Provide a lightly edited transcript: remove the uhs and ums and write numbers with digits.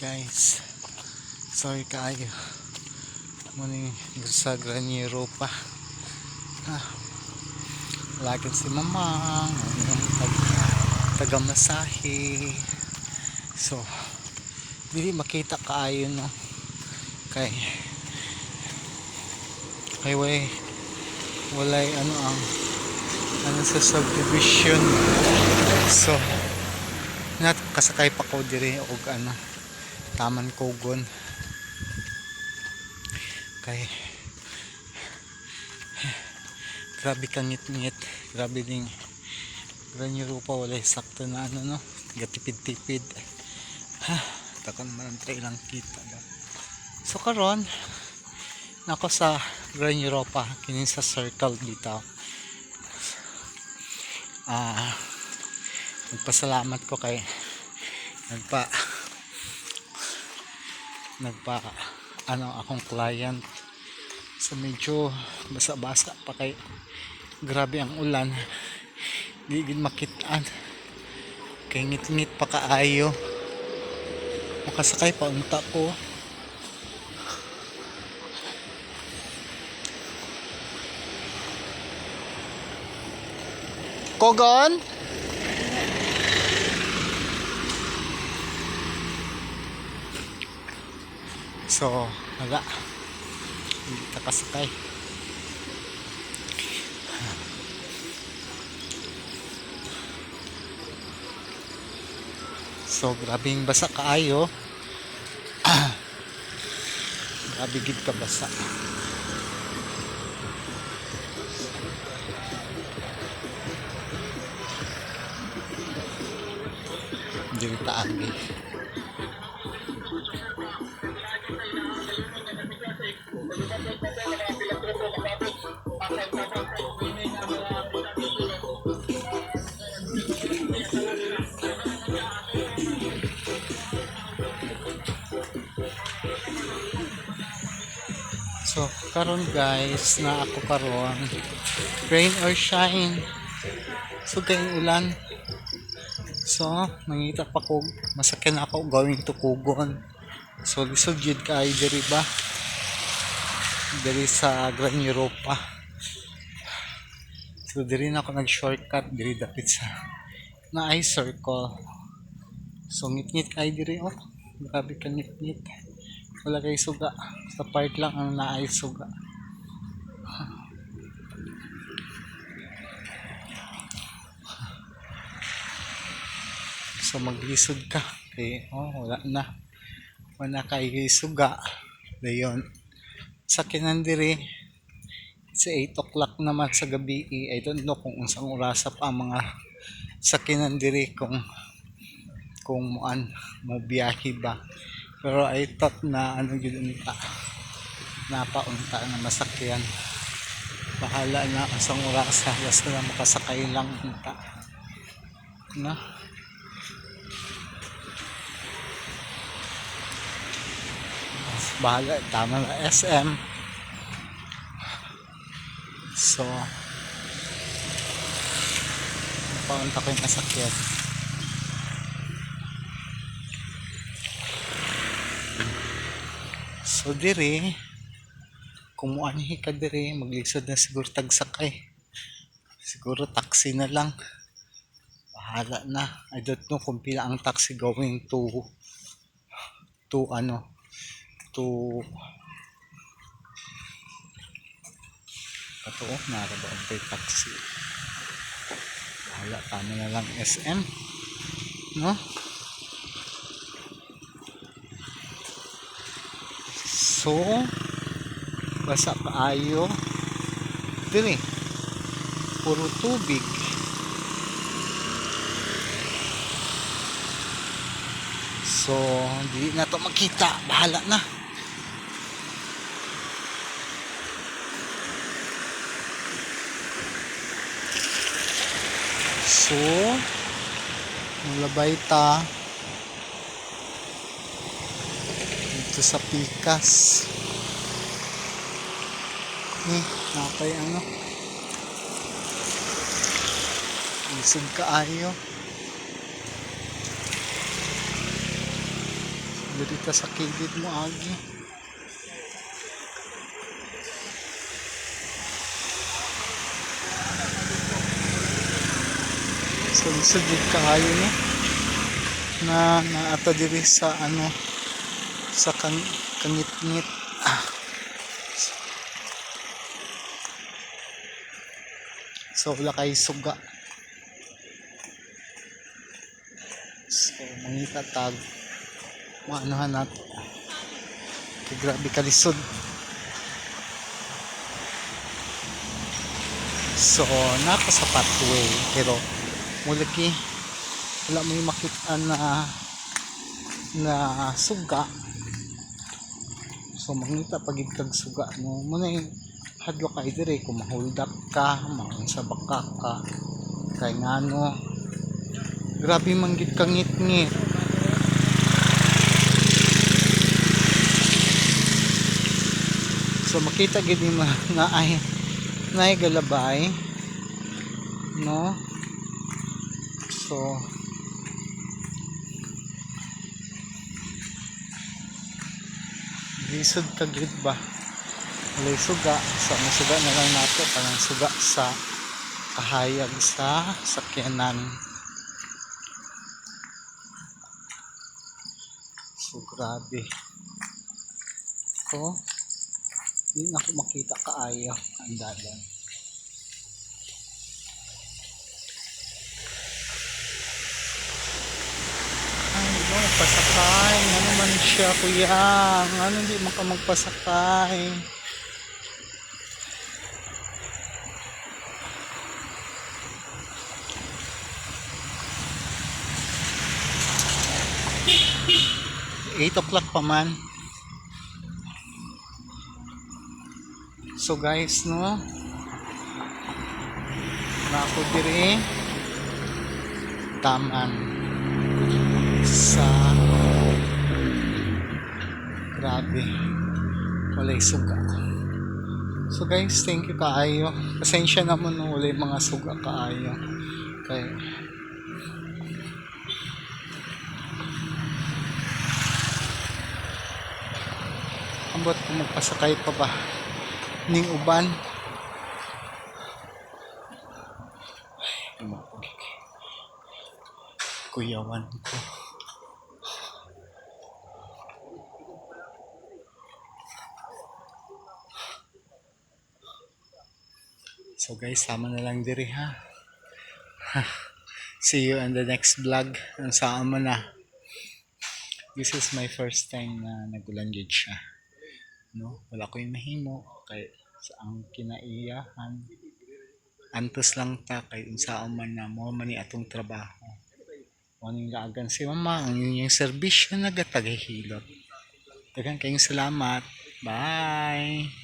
Guys. Sorry kaayo. Mao ni sa Grand Europa. Ah, lagi si Mamang, ang taga-masahe. So, dili makita kaayo, no? Kay kay walay ano ang ano sa subdivision. So, nat kasakay pa ko diri og ano, Taman Cogon. Kay grabe ka ngit-ngit, grabe ding Grand Europa, walay sakto na ano, no, gatipid-tipid. Ha, takon man ang ilang kita ba. So karon nako sa Grand Europa kini sa circle dito. Ah, nagpasalamat ko kay nagpa ano akong client. So medyo basa-basa pa kay grabe ang ulan. Di gid makitaan kay ngit-ngit pa kaayo. Makasakay pa unta ko. Cogon. So wala, hindi ta kasakay. So grabing basa kaayo. Grabe gid ka basa. Diri ta agi. So karon guys, na ako karon rain or shine. So kay ulan. So nangita pa ko masakyan ako going to Cogon. So lisod jud kaayo diri ba? Diri sa Grand Europa. So diri na ako nag shortcut diri dapit sa naay circle. So ngit-ngit kaayo diri, oh. Grabe ka ngit-ngit. Wala kay suga. Sa part lang ang naay suga. So maglisod ka. Kay oh, wala na. Wala kay suga. Dayon. Sakyanan diri sa 8 o'clock naman sa gabi eh. I don't know kung unsang orasa pa ang mga sakyanan diri kung muan mo biyahe ba. Pero I thought na ano gyud unta, napaunta na masakyan. Bahala na unsang orasa, basta na makasakay lang unta na. Bahala, tama na SM. So paunta ko yung masakyan. So diri kung muanhi ka diri, maglisod na siguro tagsakay. Siguro taxi na lang. Bahala na. I don't know kung pila ang taxi going to ano to ato, nara ba ang taxi? Bahala, tama na lang SM, no? So basa kaayo diri, puro tubig. So dili na to makita, bahala na. So mulabay ta dito sa Pikas. Eh, napay ano. Lisod kaayo. Diri ta sa kilid mo agi. So lisod jud kaayo ni na naata diri sa ano, sa kangit-ngit. Ah. So wala kay suga. So mangita tag maanuhan nato. Kay grabe kalisod. So nako sa pathway pero mulaki wala mo yung makita na na suga. So mangita pagid kag suga, no. Muna yung hadlok kay dire kung ma-hold up ka, maunsa baka ka, kay ngano grabe man gid kangit-ngit. So makita gid nimo na ay naay galabay, no. So lisod ka gid ba, walay suga. So ang suga na lang nato kanang suga sa kahayag sa sakyanan. So grabe ko, di na ako makita kaayo ang dalan. Ay, di ba magpasakay? Ano man siya, kuya? Ano hindi man ka magpasakay? 8 o'clock pa man. So guys, no? Na ako diri taman sa grabe walay suga. So guys, thank you kaayo. Pasensya naman no, walay mga suga kaayo. Kay ambot kung magpasakay pa ba ning uban. Ay, kuyawan ko. So guys, sama na lang diri ha. See you in the next vlog. Ang saan mo na. This is my first time na nagulan jud siya. No? Wala ko yung mahimo kay sa ang kinaiyahan. Antos lang ta kay unsaon man na mo man ni atong trabaho. Mo ning laagan si mama ang inyong serbisyo nagatagahilot. Daghan kayong salamat. Bye.